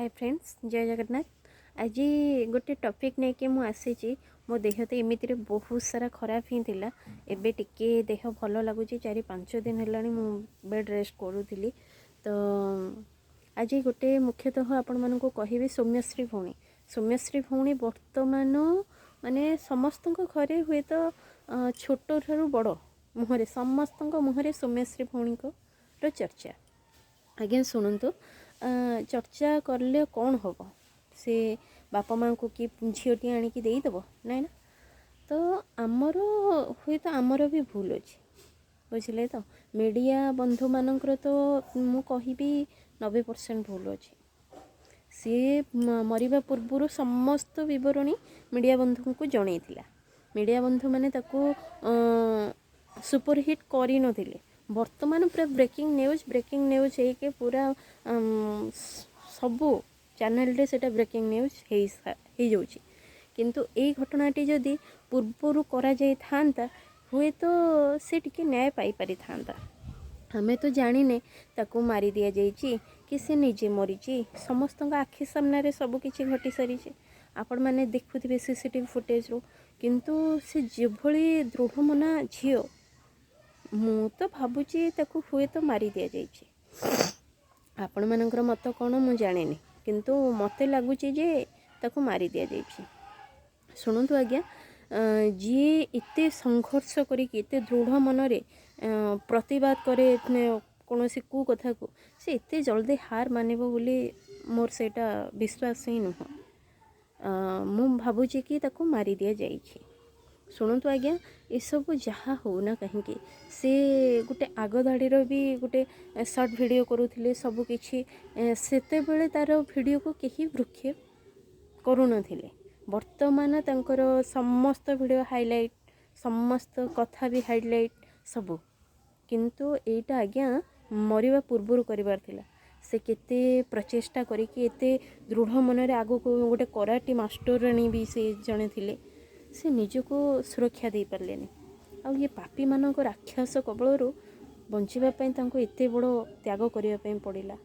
ହାଏ friends, ଜୟ ଜଗନ୍ନାଥ। ଆଜି ଗୋଟେ topic ନେଇକି ମୁଁ ଆସିଛି। ମୋ ଦେହ ତ ଏମିତିରେ ବହୁତ ସାରା ଖରାପ ହିଁ ଥିଲା, ଏବେ ଟିକେ ଦେହ ଭଲ ଲାଗୁଛି। 4-5 ଦିନ ହେଲାଣି ମୁଁ ବେଡ଼୍ ରେଷ୍ଟ କରୁଥିଲି। ତ ଆଜି ଗୋଟେ ମୁଖ୍ୟତଃ ଆପଣମାନଙ୍କୁ କହିବି, ସୌମ୍ୟଶ୍ରୀ ଭଉଣୀ। ସୌମ୍ୟଶ୍ରୀ ଭଉଣୀ ବର୍ତ୍ତମାନ ମାନେ ସମସ୍ତଙ୍କ ଘରେ, ହୁଏତ ଛୋଟଠାରୁ ବଡ଼ ମୁହଁରେ, ସମସ୍ତଙ୍କ ମୁହଁରେ ସୌମ୍ୟଶ୍ରୀ ଭଉଣୀଙ୍କର ଚର୍ଚ୍ଚା। ଆଜ୍ଞା ଶୁଣନ୍ତୁ, ଚର୍ଚ୍ଚା କଲେ କ'ଣ ହେବ? ସେ ବାପା ମାଆଙ୍କୁ କି ଝିଅଟିଏ ଆଣିକି ଦେଇଦେବ? ନାଇଁ ନା। ତ ଆମର ହୁଏତ ଆମର ବି ଭୁଲ ଅଛି, ବୁଝିଲେ ତ? ମିଡ଼ିଆ ବନ୍ଧୁମାନଙ୍କର ତ ମୁଁ କହିବି 90% ଭୁଲ ଅଛି। ସିଏ ମରିବା ପୂର୍ବରୁ ସମସ୍ତ ବିବରଣୀ ମିଡ଼ିଆ ବନ୍ଧୁଙ୍କୁ ଜଣେଇଥିଲା। ମିଡ଼ିଆ ବନ୍ଧୁମାନେ ତାକୁ ସୁପରହିଟ୍ କରିନଥିଲେ। ବର୍ତ୍ତମାନ ପୁରା ବ୍ରେକିଂ ନ୍ୟୁଜ୍, ବ୍ରେକିଂ ନ୍ୟୁଜ୍ ହେଇକି ପୁରା ସବୁ ଚ୍ୟାନେଲରେ ସେଇଟା ବ୍ରେକିଂ ନ୍ୟୁଜ୍ ହେଇଯାଉଛି। କିନ୍ତୁ ଏଇ ଘଟଣାଟି ଯଦି ପୂର୍ବରୁ କରାଯାଇଥାନ୍ତା, ହୁଏତ ସେ ଟିକେ ନ୍ୟାୟ ପାଇପାରିଥାନ୍ତା। ଆମେ ତ ଜାଣିନେ ତାକୁ ମାରି ଦିଆଯାଇଛି କି ସେ ନିଜେ ମରିଛି। ସମସ୍ତଙ୍କ ଆଖି ସାମ୍ନାରେ ସବୁ କିଛି ଘଟି ସାରିଛି, ଆପଣମାନେ ଦେଖୁଥିବେ ସିସିଟିଭି ଫୁଟେଜରୁ। କିନ୍ତୁ ସେ ଯେଭଳି ଦୃଢ଼ମନା ଝିଅ, ମୁଁ ତ ଭାବୁଛି ତାକୁ ହୁଏତ ମାରି ଦିଆଯାଇଛି। ଆପଣମାନଙ୍କର ମତ କ'ଣ ମୁଁ ଜାଣିନି, କିନ୍ତୁ ମୋତେ ଲାଗୁଛି ଯେ ତାକୁ ମାରି ଦିଆଯାଇଛି। ଶୁଣନ୍ତୁ ଆଜ୍ଞା, ଯିଏ ଏତେ ସଂଘର୍ଷ କରିକି ଏତେ ଦୃଢ଼ ମନରେ ପ୍ରତିବାଦ କରେ କୌଣସି କୁ କଥାକୁ, ସେ ଏତେ ଜଲ୍ଦି ହାର ମାନିବ ବୋଲି ମୋର ସେଇଟା ବିଶ୍ୱାସ ହିଁ ନୁହଁ। ମୁଁ ଭାବୁଛି କି ତାକୁ ମାରି ଦିଆଯାଇଛି। ଶୁଣନ୍ତୁ ଆଜ୍ଞା, ଏସବୁ ଯାହା ହେଉନା କାହିଁକି, ସେ ଗୋଟେ ଆଗ ଧାଡ଼ିର ବି ଗୋଟେ ସର୍ଟ ଭିଡ଼ିଓ କରୁଥିଲେ ସବୁକିଛି। ସେତେବେଳେ ତା'ର ଭିଡ଼ିଓକୁ କେହି ଭୃକ୍ଷେପ କରୁନଥିଲେ। ବର୍ତ୍ତମାନ ତାଙ୍କର ସମସ୍ତ ଭିଡ଼ିଓ ହାଇଲାଇଟ୍, ସମସ୍ତ କଥା ବି ହାଇଲାଇଟ୍ ସବୁ। କିନ୍ତୁ ଏଇଟା ଆଜ୍ଞା ମରିବା ପୂର୍ବରୁ କରିବାର ଥିଲା। ସେ କେତେ ପ୍ରଚେଷ୍ଟା କରିକି ଏତେ ଦୃଢ଼ ମନରେ ଆଗକୁ, ଗୋଟେ କରାଟି ମାଷ୍ଟରାଣୀ ବି ସେ ଜଣେ ଥିଲେ, ସେ ନିଜକୁ ସୁରକ୍ଷା ଦେଇପାରିଲେନି। ଆଉ ଇଏ ପାପୀମାନଙ୍କ ରାକ୍ଷସ କବଳରୁ ବଞ୍ଚିବା ପାଇଁ ତାଙ୍କୁ ଏତେ ବଡ଼ ତ୍ୟାଗ କରିବା ପାଇଁ ପଡ଼ିଲା।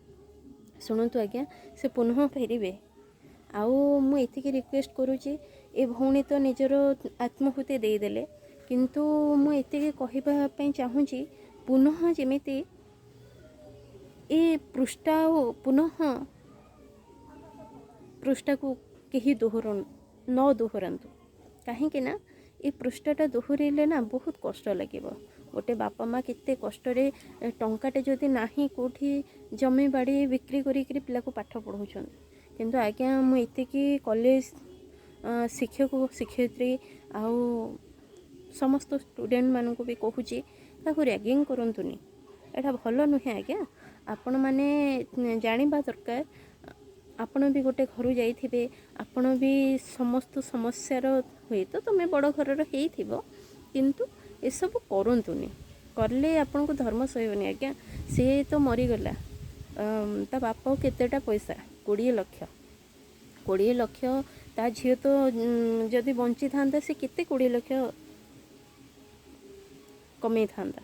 ଶୁଣନ୍ତୁ ଆଜ୍ଞା, ସେ ପୁନଃ ଫେରିବେ। ଆଉ ମୁଁ ଏତିକି ରିକ୍ୱେଷ୍ଟ କରୁଛି, ଏ ଭଉଣୀ ତ ନିଜର ଆତ୍ମାହୁତି ଦେଇଦେଲେ, କିନ୍ତୁ ମୁଁ ଏତିକି କହିବା ପାଇଁ ଚାହୁଁଛି, ପୁନଃ ଯେମିତି ଏ ପୃଷ୍ଠା ଆଉ ପୁନଃ ପୃଷ୍ଠାକୁ କେହି ଦୋହର ନ ଦୋହରାନ୍ତୁ। କାହିଁକି ନା ଏ ପୃଷ୍ଠାଟା ଦୋହରାଇଲେ ନା ବହୁତ କଷ୍ଟ ଲାଗିବ। ଗୋଟେ ବାପା ମା' କେତେ କଷ୍ଟରେ, ଟଙ୍କାଟେ ଯଦି ନାହିଁ କେଉଁଠି, ଜମି ବାଡ଼ି ବିକ୍ରି କରିକିରି ପିଲାକୁ ପାଠ ପଢ଼ାଉଛନ୍ତି। କିନ୍ତୁ ଆଜ୍ଞା, ମୁଁ ଏତିକି କଲେଜ ଶିକ୍ଷକ ଶିକ୍ଷୟିତ୍ରୀ ଆଉ ସମସ୍ତ ଷ୍ଟୁଡ଼େଣ୍ଟମାନଙ୍କୁ ବି କହୁଛି, ତାକୁ ର୍ୟାଗିଂ କରନ୍ତୁନି। ଏଇଟା ଭଲ ନୁହେଁ ଆଜ୍ଞା। ଆପଣମାନେ ଜାଣିବା ଦରକାର, ଆପଣ ବି ଗୋଟେ ଘରୁ ଯାଇଥିବେ, ଆପଣ ବି ସମସ୍ତ ସମସ୍ୟାର, ହୁଏତ ତୁମେ ବଡ଼ ଘରର ହେଇଥିବ, କିନ୍ତୁ ଏସବୁ କରନ୍ତୁନି। କଲେ ଆପଣଙ୍କୁ ଧର୍ମ ସହିବନି ଆଜ୍ଞା। ସିଏ ତ ମରିଗଲା, ତା ବାପ କେତେଟା ପଇସା, 20 ଲକ୍ଷ, 20 ଲକ୍ଷ। ତା ଝିଅ ତ ଯଦି ବଞ୍ଚିଥାନ୍ତା, ସେ କେତେ 20 ଲକ୍ଷ କମେଇଥାନ୍ତା।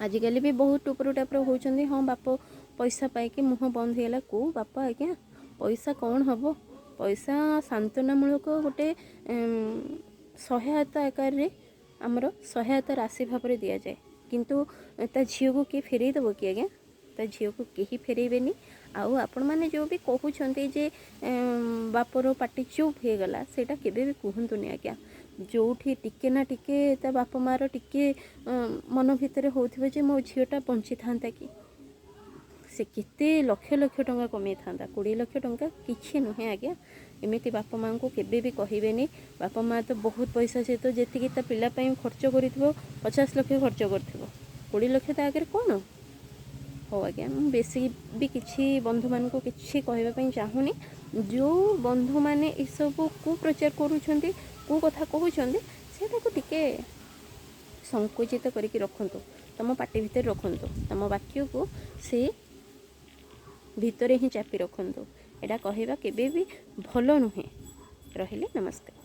ଆଜିକାଲି ବି ବହୁତ ଟୁପରୁ ଟାପର ହେଉଛନ୍ତି। ହଁ, ବାପ ପଇସା ପାଇକି ମୁହଁ ବନ୍ଦ ହେଇଗଲା। କେଉଁ ବାପ ଆଜ୍ଞା? ପଇସା କ'ଣ ହେବ? ପଇସା ସାନ୍ତ୍ୱନାମୂଳକ ଗୋଟେ ସହାୟତା ଆକାରରେ, ଆମର ସହାୟତା ରାଶି ଭାବରେ ଦିଆଯାଏ। କିନ୍ତୁ ତା ଝିଅକୁ କିଏ ଫେରେଇ ଦେବ କି ଆଜ୍ଞା? ତା ଝିଅକୁ କେହି ଫେରେଇବେନି। ଆଉ ଆପଣମାନେ ଯେଉଁ ବି କହୁଛନ୍ତି ଯେ ବାପର ପାଟି ଚୁପ୍ ହେଇଗଲା, ସେଇଟା କେବେ ବି କୁହନ୍ତୁନି ଆଜ୍ଞା। ଯେଉଁଠି ଟିକେ ନା ଟିକେ ତା ବାପା ମାଆର ଟିକେ ମନ ଭିତରେ ହେଉଥିବ ଯେ ମୋ ଝିଅଟା ବଞ୍ଚିଥାନ୍ତା କି, ସେ କେତେ ଲକ୍ଷ ଲକ୍ଷ ଟଙ୍କା କମେଇଥାନ୍ତା। 20 ଲକ୍ଷ ଟଙ୍କା କିଛି ନୁହେଁ ଆଜ୍ଞା। ଏମିତି ବାପା ମାଆଙ୍କୁ କେବେ ବି କହିବେନି। ବାପା ମାଆ ତ ବହୁତ ପଇସା, ସେ ତ ଯେତିକି ତା ପିଲା ପାଇଁ ଖର୍ଚ୍ଚ କରିଥିବ, 50 ଲକ୍ଷ ଖର୍ଚ୍ଚ କରିଥିବ, 20 ଲକ୍ଷ ତା ଆଗରେ କ'ଣ? ହଉ ଆଜ୍ଞା, ମୁଁ ବେଶୀ ବି କିଛି ବନ୍ଧୁମାନଙ୍କୁ କିଛି କହିବା ପାଇଁ ଚାହୁଁନି। ଯେଉଁ ବନ୍ଧୁମାନେ ଏସବୁ କୁପ୍ରଚାର କରୁଛନ୍ତି, କେଉଁ କଥା କହୁଛନ୍ତି, ସେଇଟାକୁ ଟିକେ ସଂକୁଚିତ କରିକି ରଖନ୍ତୁ, ତୁମ ପାଟି ଭିତରେ ରଖନ୍ତୁ, ତୁମ ବାକ୍ୟକୁ ସେ ଭିତରେ ହିଁ ଚାପି ରଖନ୍ତୁ। ଏଇଟା କହିବା କେବେ ବି ଭଲ ନୁହେଁ। ରହିଲି, ନମସ୍କାର।